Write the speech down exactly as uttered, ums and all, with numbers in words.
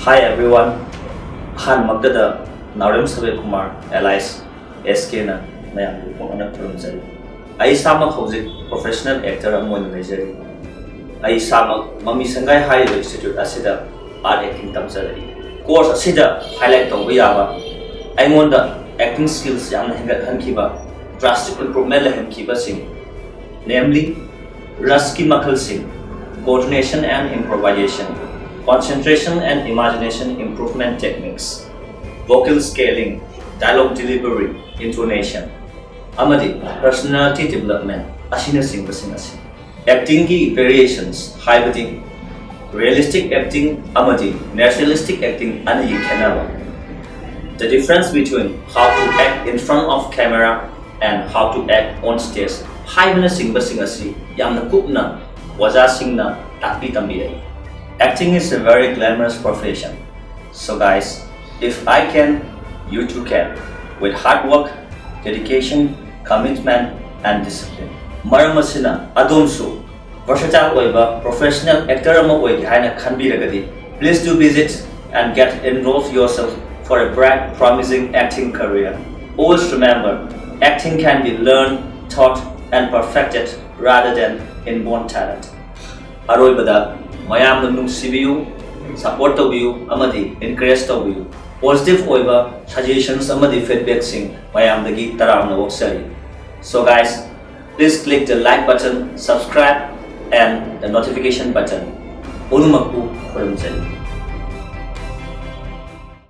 Hi everyone. ꯑꯍꯥꯟꯕꯃꯛꯇꯗ ꯅꯥꯎꯔꯦꯝ ꯁꯕꯦ Kumar alias S K ꯅ ꯃꯌꯥꯝꯕꯨ ꯄꯣꯛꯅꯅ ꯈꯨꯔꯨꯝꯖꯔꯤ꯫ ꯑꯩ ꯏꯁꯥꯃꯛ ꯍꯧꯖꯤꯛ professional actor ꯑꯃ ꯑꯣꯏꯅ ꯂꯩꯖꯔꯤ꯫ ꯑꯩ ꯏꯁꯥꯃꯛ ꯃꯃꯤ ꯁꯪꯒꯥꯏ ꯍꯥꯏꯔꯤꯕ institute ꯑꯁꯤꯗ art acting ꯇꯝꯖꯔꯛꯏ꯫ Course ꯑꯁꯤꯗ highlight ꯇꯧꯕ ꯌꯥꯕ ꯑꯩꯉꯣꯟꯗ acting skills ꯌꯥꯝꯅ ꯍꯦꯟꯒꯠꯍꯟꯈꯤꯕ, drastic improvement ꯂꯩꯍꯟꯈꯤꯕꯁꯤꯡ, namely, ꯔꯁꯀꯤ ꯃꯈꯜꯁꯤꯡ, coordination and improvisation, concentration and imagination improvement techniques, vocal scaling, dialogue delivery, intonation, ꯑꯃꯗꯤ personality development ꯑꯁꯤꯅꯆꯤꯡꯕꯁꯤꯡ ꯑꯁꯤ꯫ Actingꯒꯤ variations ꯍꯥꯏꯕꯗꯤ realistic acting ꯑꯃꯗꯤ naturalistic acting ꯑꯅꯤꯒꯤ ꯈꯦꯠꯅꯕ, the difference between how to act in front of camera and how to act on stage ꯍꯥꯏꯕꯅꯆꯤꯡꯕꯁꯤꯡ ꯑꯁꯤ ꯌꯥꯝꯅ ꯀꯨꯞꯅ ꯑꯣꯖꯥꯁꯤꯡꯅ ꯇꯥꯛꯄꯤ ꯇꯝꯕꯤꯔꯛꯏ꯫ Acting is a very glamorous profession. So guys, if I can, you too can, with hard work, dedication, commitment and discipline. ꯃꯔꯝ ꯑꯁꯤꯅ ꯑꯗꯣꯝꯁꯨ versatile ꯑꯣꯏꯕ professional actor ꯑꯃ ꯑꯣꯏꯒꯦ ꯍꯥꯏꯅ ꯈꯟꯕꯤꯔꯒꯗꯤ, please do visit and get enroll yourself for a bright, promising acting career. Always remember, acting can be learned, taught and perfected rather than inborn talent. ꯑꯔꯣꯏꯕꯗ, ꯃꯌꯥꯝꯅ ꯅꯨꯡꯁꯤꯕꯤꯌꯨ, support ꯇꯧꯕꯤꯌꯨ ꯑꯃꯗꯤ encourage ꯇꯧꯕꯤꯌꯨ꯫ Positive ꯑꯣꯏꯕ suggestions ꯑꯃꯗꯤ feedbackꯁꯤꯡ ꯃꯌꯥꯝꯗꯒꯤ ꯇꯔꯥꯝꯅ ꯑꯣꯛꯆꯔꯤ꯫ So guys, please click the like button, subscribe and the notification button. ꯄꯨꯝꯅꯃꯛꯄꯨ ꯈꯨꯔꯨꯝꯖꯔꯤ꯫